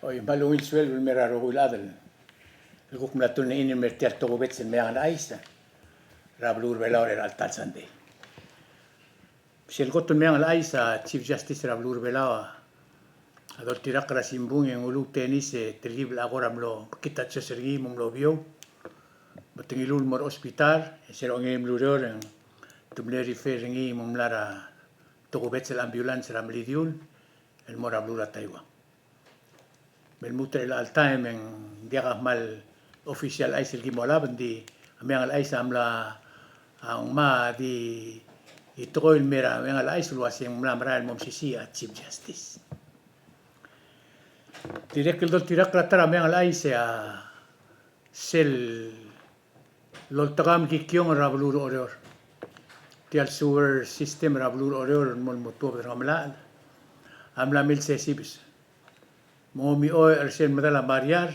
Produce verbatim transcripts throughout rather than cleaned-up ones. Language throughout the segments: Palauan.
Oi, me a ungil sueleb el mei er a rokui el chad el kuk mla tune in el mei er tia el tokubets el Meang el Chais er a beluu er a Belau er a elecha el ta el sandei. Sel kot el Meang el Chais a Chief Justice er a beluu er a Belau a doltirakl er a simbung e ng uluutenis e telkib el chad a kora mlo mekngit a chos er ngii me ng mlo biou. Me te ngiluu el mo er a hospital, e se er a ongeim el ureor e te mle refer er ngii me ng mla er a tokubets el ambulance er a Melidiul el mo er a beluu er a Taiwan. Me lmuut er chelecha el taem e ng diak a kmal official chais el ki mo olab, ng di a Meang el Chais a mla, a ngmai a di tekoi el mei er a Meang el Chais el uase ng mla merael el mo mesisiich a Chief Justice. Dirrek el doltirakl er a ta er a Meang el Chais e a sel loltekau me kikiongel er a beluu er a Oreor. Tia el sewer system er a beluu er a Oreor el mo, mo tuobed er a Ngemelachel a mla milsesibes. Me ng omichoech er sel medal a mariar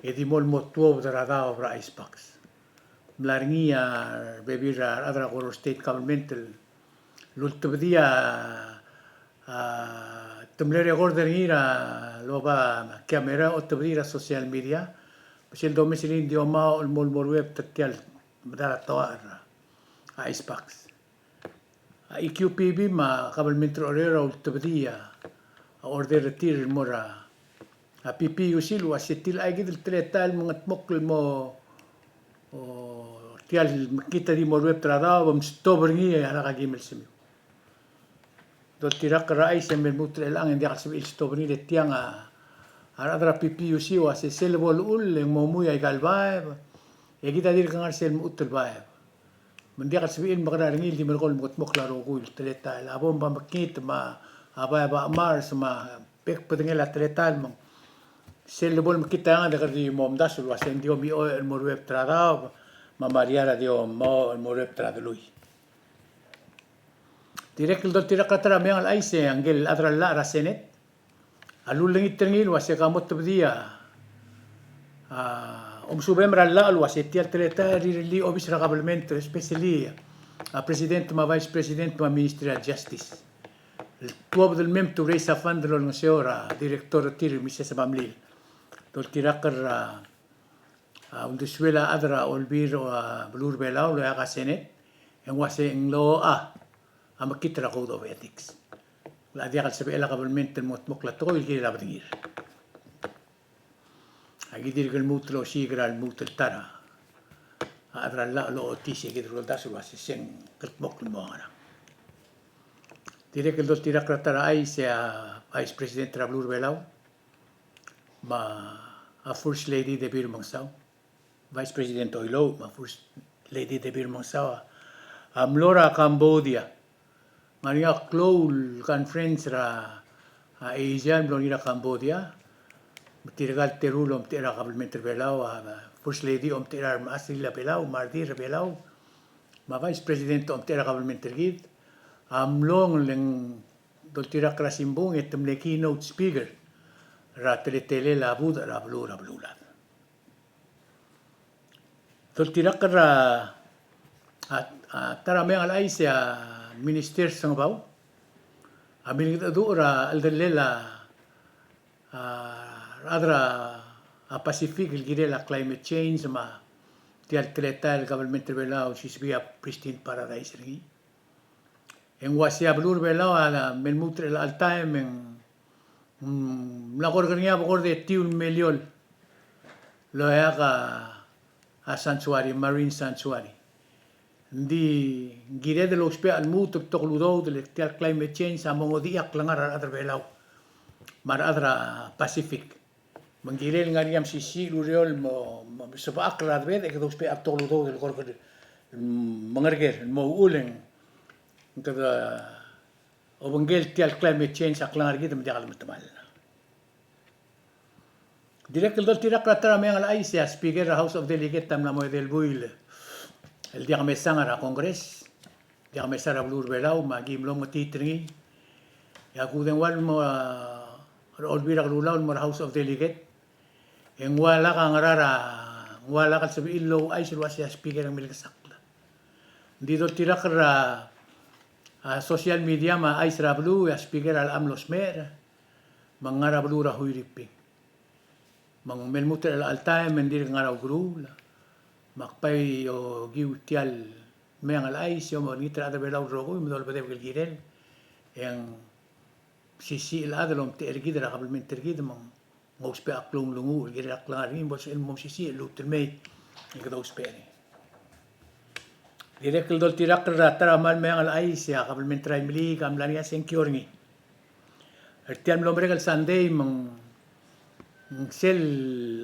e di mo, mo tuobed er a daob er a ice box. Mla er ngii a rebebil er a rechad er a Koror State Government el lultebedii a, a, te mle record er ngii er a loba camera, otebedii er a social media. Me sel domes er ngii ng di omaoch el mo, mo ruebet er tia el medal a toachel er a ice box. A E Q P B me a kabelment er a Oreor a ultebedii a order er tir el mo er a a P P U C el uase tia el kid el teletael el mengedmokl el mo, o, tia el mekngit a di mo ruebet er a daob e mstop er ngii a lak a kimel semiu. Doltirakl er a chais e me lmuut er chelechang e ng diak el sebechir el stop er ngii le tiang a, a rechad er a P P U C a uase sel bo lechull e ng mo mui aika el baeb e kid a dirk ngar sel mechut el baeb. Me ng diak el sebechir el mekerang er ngii el di merekong el mengedmokl a rokui el teletael. A bomb a mekngit me a baeb a chemars me a bek el bedengel a teletael me ng sel lebo lemekngit a eanged e kede di mo omdasu el uase ng di omichoech el mo ruebet er a daob me a mariar a di omaoch el mo ruebet er a delui. Dirrek el doltirakl er a ta er a Meang el Chais e a ngike el chad er a llach er a Senate a lullengit er ngii el uase ka mo tebedii a, a, omesubem er a llach el uase tia el teletael a rirellii a obis er a kabelment, especially a President me a Vice President me a Ministry er a Justice el tuobed el mei me te raise a fund el olengeseu er a director er tir, Mises Bamlil. Doltirakl er a, a uldesuel a chad er a Olbiil er a beluu er a Belau el oeak a Senate e ng uase ng locha a mekngit er a Code of Ethics. Le diak el sebechel a kabelment el mengedmokl a tekoi el kirel a bedengir. Aki dirk lmuut el osiik er a lmuut el ta er a chad er a llach el ochotii e kid el uldasu el uase se ng kldmokl el mo ngerang. Dirrek el doltirakl er a ta er a chais e a Vice President er a beluu er a Belau me a First Lady Debbie Remengesau, Vice President Oilouch me a First Lady Debbie Remengesau a mlo er a Cambodia. Ngar er ngii a klou el conference er a, a, Asia el mlo er ngii er a Cambodia. Me tirka el teru el omtechei er a kabelment er a Belau, a, First Lady a omtechei er a remechas er a Belau, me a redil er a Belau. Me a Vice President a omtechei er a kabelment er kid. A mlong el ng doltirakl er a simbung e te mle keynote speaker er a teletelel a budech er a beluu er a beluulechad. Doltirakl er a, a, a ta er a Meang el Chais e a Minister Sengebau a milengedecheduch er a cheldellel a, a rechad er a Pacific el kirel a climate change me tia el teletael el kabelment er a Belau a osisiu a Pristine Paradise er ngii. E ng uaisei a beluu er a Belau a, a me lmuut er chelecha el taem e ng, mm, mla ko er ngii a bekord e tiu el miliol el oeak a, a sanctuary, marine sanctuary. Ng di ng kired el ousbech a lmuut el betok el udoud el tia el climate change a mo ngodechii a klengar er a rechad er a Belau me a rechad er a Pacific. Me ng kirel ngar er ngii a mesisiich el ureor el mo, mo sebechakl er a debedech e kede ousbech a betok el udoud el kora, mm, mengerker el mo uchul e ng kede obengkel tia el climate change a klengar er kid me ng diak lemetemall. Dirrek el doltirakl er a ta er a Meang el Chais e a Speaker er a House of Delegate a mla mo edei el buil el diak mesang er a Congress, diak mesang er a beluu er a Belau, me aki mlo metiit er ngii. E a kudengua el mo, a, er a Olbiil er a Kelulau el mo er a House of Delegate, e ng ua lak a ngerang, ng ua lak el sebechir el ouchais el uaisei a Speaker a milkesakl. Ng di doltirakl er a, a, social media me a chais er a beluu, e a Speaker a locha mlo smecher me ng ngar er a beluu er a Huiriping. Me ng mle lmuut er chelecha el taem e ng dirk ngar er a ukeruul. Me ak bai okiu tia el Meang el Chais e mo olengit er a rechad er a Belau el rokui me dolebedebek el kirel e ng mesisiich el chad el omtechei er kid er a kabelment er kid me ng ousbech a klou el nglunguuch el kirel a klengar er ngii me bo lsebechel el mo mesisiich el lmuut el mei e kede ousbech er ngii. Dirrek el doltirakl er a ta er a kmal meang el chais e a kabelment er a Imeliik a mla er ngii a sengkio er ngii. Er tia el mlo merek el Sunday me ng sel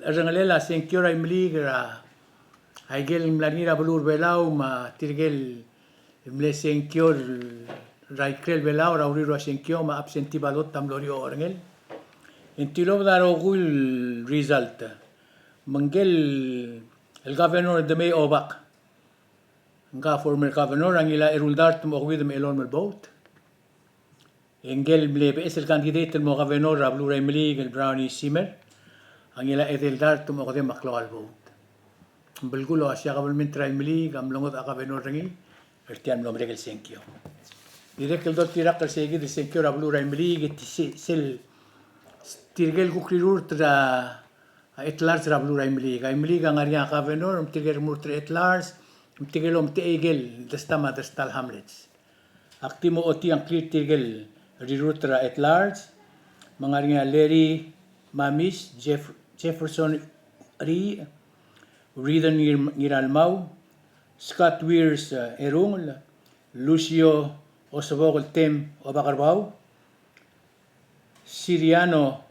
cherrengelel a sengkio er a Imeliik er a ikel mla er ngii er a beluu er a Belau me tirkel mle sengkio er a ikrel Belau er a uriul er a sengkio me a absentee ballot a mlo er ngii a orrengelel. E ng tilobed a rokui el result. Me ngkel el governor Demei Obak, ngka former governor, a ngilai a eru el dart me a okeuid me a elolem el vote. E ngkel mle beches el candidate el mo governor er a beluu er a Imeliik el Brownie Simer a ngilai a edei el dart me a okedei me a klou el vote. Ng belkul a uaisei a kabelment er a Imeliik a mlo ngodech a governor er ngii er tia el mlo merek el sengkio. Dirrek el doltirakl er sei kid el sengkio er a beluu er a Imeliik e ti se-, sel tirkel kuk rirurt er a at large er a beluu er a Imeliik. A Imeliik a ngar er ngii a governor, me tirkel remurt er a at large, me tirkel omtechei ikel desta me a desta el hamlets. Ak di mo ochotii a ngklir tirkel rirurt er a at large, me ng ngar er ngii a Larry Mamis, Jeff-, Jefferson Ri, Ridon Ngir-, Ngiralmau, Scott Weirs, eh, Erungel, Lucio Osebok el Tem Obakerbau, Siriano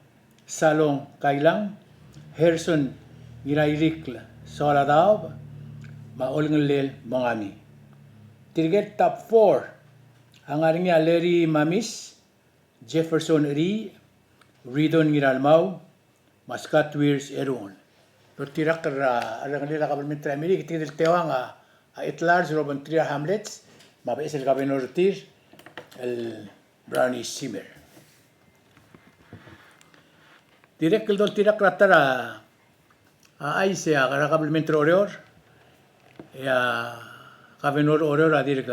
Salong Kailang, Herson Ngirairikl Soaladaob, me a Olengellel Mongami. Tirkel top four a ngar er ngii a Larry Mamis, Jefferson Ri, Ridon Ngiralmau, me a Scott Weirs Erungel. Doltirakl er a cherrengelel a kabelment er a Imeliik, tirkel teuang a, a at large el obengterir a hamlets, me a beches el governor er tir, el Brownie Simer. Dirrek el doltirakl er a ta er a chais e a kabelment er a Oreor, e a governor er a Oreor a dirk,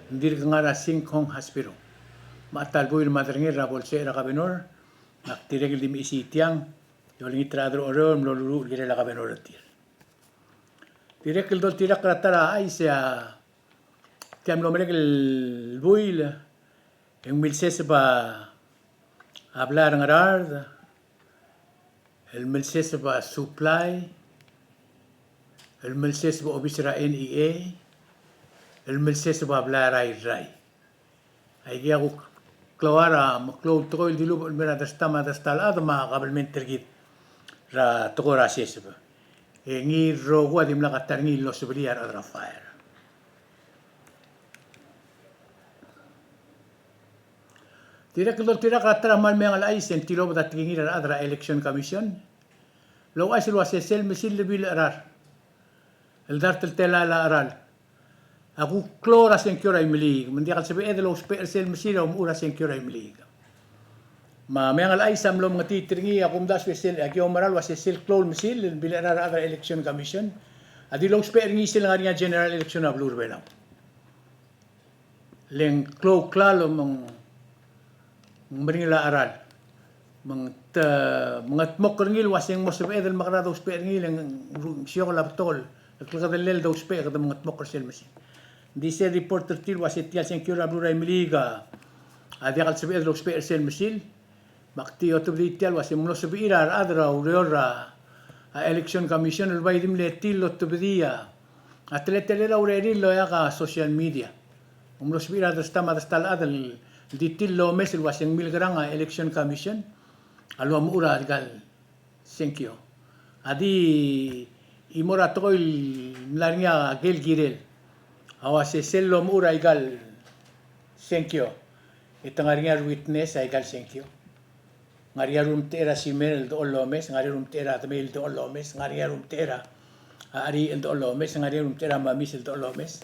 dirk ngar er a Shin Kong Hospital. Me a ta el buil me a derengel er a bo lsecher a governor, me ak dirrek el di mechisii tiang, e olengit er a rechad er a Oreor el mlo luluuch el kirel a governor er tir. Dirrek el doltirakl er a ta er a chais e a tia el mlo merek el buil, e ng milseseb a blai er a Ngaraard, el milseseb a supply, el milseseb a obis er a N E A, el milseseb a blai er a Irrai. Aikei a kuk klou a, me klou el tekoi el dilubech el mei er a desta me a desta el chad me a kabelment er kid er a tekoi er a seseb. E ngii el rokui a dimlak a ta er ngii el losebelii a rechad er a fire. Dirrek el doltirakl er a ta er a kmal meang el chais e ng tilobed a tekingir a rechad er a Election Commission el ouchais el uase sel mesil el bilecherar el dart el telael a cheral a kuk klou er a sengkio er a Imeliik, me ng diak el sebeched el ousbech er sel mesil a omechur a sengkio er a Imeliik. Me a meang el chais a mlo mengetiit er ngii a kumdasu e sel, aki oumera el uase sel klou el mesil el bilecherar a rechad er a Election Commission a di lousbech er ngii sel ngar er ngii a general election er a beluu er a Belau. Le ng klou a klalo me ng meringel a cheral. Me ng te, me ng mengedmokl er ngii el uase ng mo sebeched el mekerang e dousbech er ngii, le ng ru-, siokel a betok el klekedellel el dousbech e kede mengedmokl er sel mesil. Ng di sel report er tir el uase tia el sengkio er a beluu er a Imeliik a diak el sebeched el ousbech er sel mesil. Me ak di otebedii tia el uase ng mlo sebechir a rechad er a ureor er a, a Election Commission el bai di mle tir el otebedii a teletelel a urerir el oeak a social media. Ng mlo sebechir a desta me a desta el chad el di tir el omes el uase ng milekerang a Election Commission a lomechur a ikal sengkio. A di chimo er a tekoi el mla er ngii a ikel kirel a uase sel lomechur a ikal sengkio e te ngar er ngii a rewitness a ikal sengkio. Ngar er ngii a rumtechei er a Simer el dechor el omes, ngar er ngii a rumtechei er a Demei el dechor el omes, ngar er ngii a rumtechei er a Cheriich el dechor el omes, ngar er ngii a rumtechei er a Mamis el dechor el omes.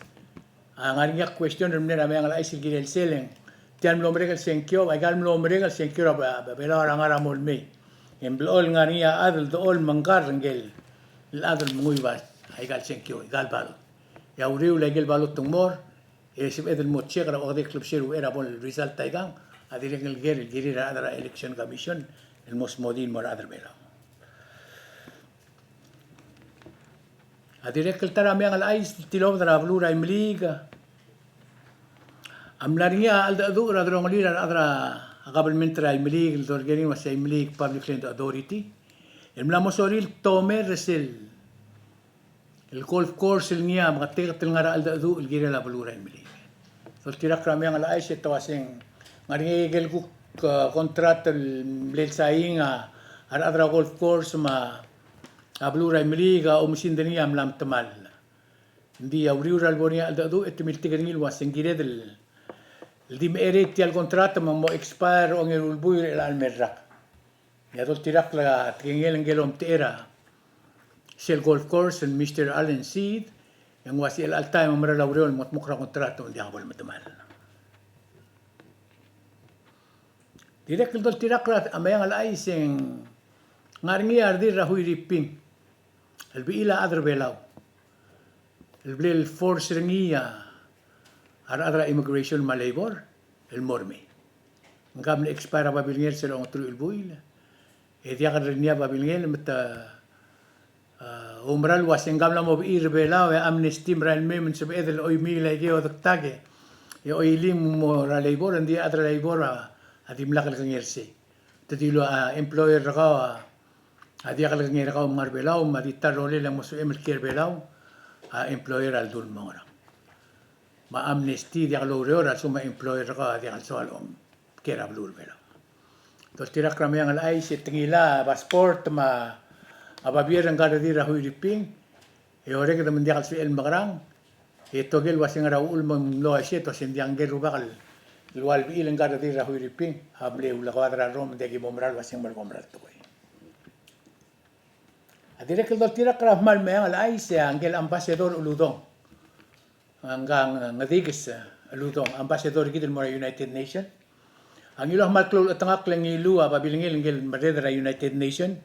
A ngar er ngii a question el mle er a meang el chais el kirel sel, e ng tia el mlo merek el sengkio, a ikal mlo merek el sengkio er a Be-, Be-, Belau a ngar er a mo el mei. E ng blechoel ngar er ngii a chad el dechor el mengkar er ngike el chad el menguiu a ikal sengkio, ikal ballot. E a uriul a ikel ballot ng mo er, e sebeched el mo check er a okedei el klebesei er uchei er a bo el result a ikang, a dirrek el ker el kirir a rechad er a Election Commission el mo smodii el mo er a rechad er a Belau. A dirrek el ta er a Meang el Chais el tilobed er a beluu er a Imeliik a mla er ngii a cheldecheduch er a delongelir a rechad er a kabelment er a Imeliik el dolekoi er ngii el ua se Imeliik Public Land Authority el mla mo sorir el tomer er sel el golf course el ngii a meketeket el ngar er a cheldecheduch el kirel a beluu er a Imeliik. Doltirakl er a Meang el Chais e te ua se ng ngar er ngii a ikel kuk, eh, contract el mle sain a rechad er a golf course me a beluu er a Imeliik a oumesingd er ngii a mla metemall. Ng di a uriul er a lebo er ngii a cheldecheduch e te miltik er ngii el ua se ng kired el di mecherei tia el contract me ng mo expire er a ongeru el buil er chelecha el mei el rak. E a doltirakl a tekingel ngike el omtechei er sel golf course el Mister Alan Seid, e ng ua se chelecha el taem a mera el oureor el mo dmokl er a contract me ng diak bo lemetemall. Dirrek el doltirakl er a Meang el Chais e ng ngar er ngii a redil er a Huiriping el bechil a chad er Belau el ble le force er ngii a rechad er a immigration me a labor el mo er mei. Ng mle expire a babilngel sel ongeteruich el buil e diak el rinei a babilngel me te, eh, oumera el ua se ng mla mo bechil er Belau e amnesty, merael mei me ng sebeched el oimiil a ikei e odektak e oiling mo er a labor, ng di a chad er a labor a dimlak lekengei er sei. Te dilu a employer er kau a a diak lekengei er kau me ng ngar er Belau, me a di ta el rolel e ng mo sebechem el kiei er Belau, a employer a ledu el mo ngerang. Me a amnesty a diak loureor a lsekum a employer er kau a diak el soal omkiei er a beluu er Belau. Doltirakl er a Meang el Chais e te ngilai a passport me a babier er ngka el redil er a Huiriping, e orreked me ng diak el sebechel el mekerang, e tokel ua se ng ngar er a uchul me ng mlo uaisei e te ua se ng diak ngike el rubak el ua lebechil ngka el redil er a Huiriping a mle ulekoad er a rrom, ng diak ki mo mera el ua se ng melekom er a tekoi. A dirrek el doltirakl er a kmal Meang el Chais e a ngike el Ambassador Uludong, a ngka Ngedikes Uludong, Ambassador er kid el mo er a United Nation, a ngiluu a kmal klou el chetengakl e ngiluu a babilngel ngike el merreder er a United Nation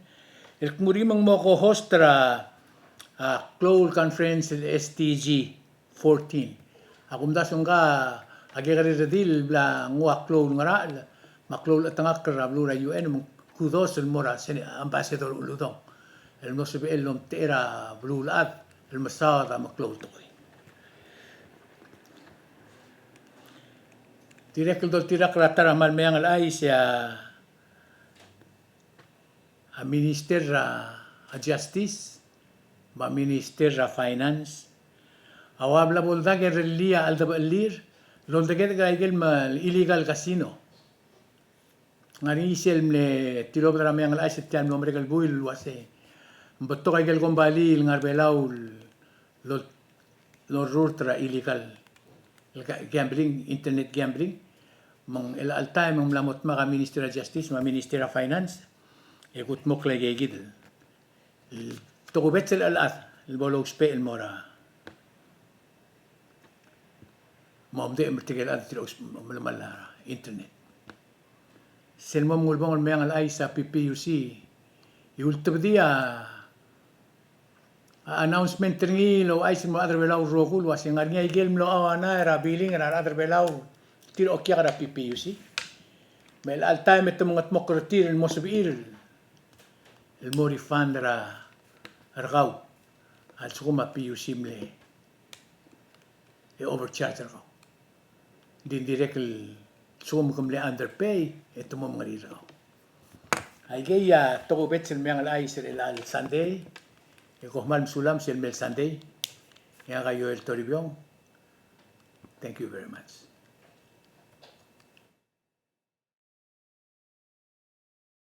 el kmo er ngii me ng mo co-host er a, a klou el conference el S D G fourteen. A kumdasu ngka a kekerei el redil el bla nguu a klou el ngerachel me a klou el chetengakl er a beluu er a U N, me ng kudos el mo er a Sen-, Ambassador Uludong el mlo sebechel el omtechei er a beluulechad el mesaod a meklou el tekoi. Dirrek el doltirakl er a ta er a kmal Meang el Chais e a a Minister er a Justice me a Minister er a Finance a ua bla bo ldak el rellii a cheldebechellir el oldekedek er a ikel me illegal casino. Ng ngar er ngii sel mle tilobed er a Meang el Chais er tia el mlo merek el buil el ua se ng betok a ikel kombalii el ngar er Belau el lo-, lorurt er a illegal el ga-, gambling, internet gambling. Me ng chelecha el taem e ng mla mo dmak a Minister er a Justice me a Minister er a Finance e kudmokl a ikei kid el tokubets el chelechad el bo lousbech el mo er a, mo omdechem er tirke el chad el tir a ousbech el melemall er a internet. Sel mo ulebongel el Meang el Chais, a P P U C a ultebedii a announcement er ngii el ouchais el mo er a rechad er Belau el rokui el ua se ng ngar er ngii a ikel mlo auanai er a billing er a rechad er Belau el tir a okiak er a P P U C. Me chelecha el taem e te mengedmokl er tir el mo sebechir el mo refund er a, er kau a lsekum a P U C mle e overcharge er kau. Ng di dirrek el lsekum ke mle underpay e te mo mengerir er kau. Aikei a tokubets el Meang el Chais er chelecha el Sunday, e kom kmal mesulang sel mei el Sunday. E ngak a Joel Toribiong. Thank you very much.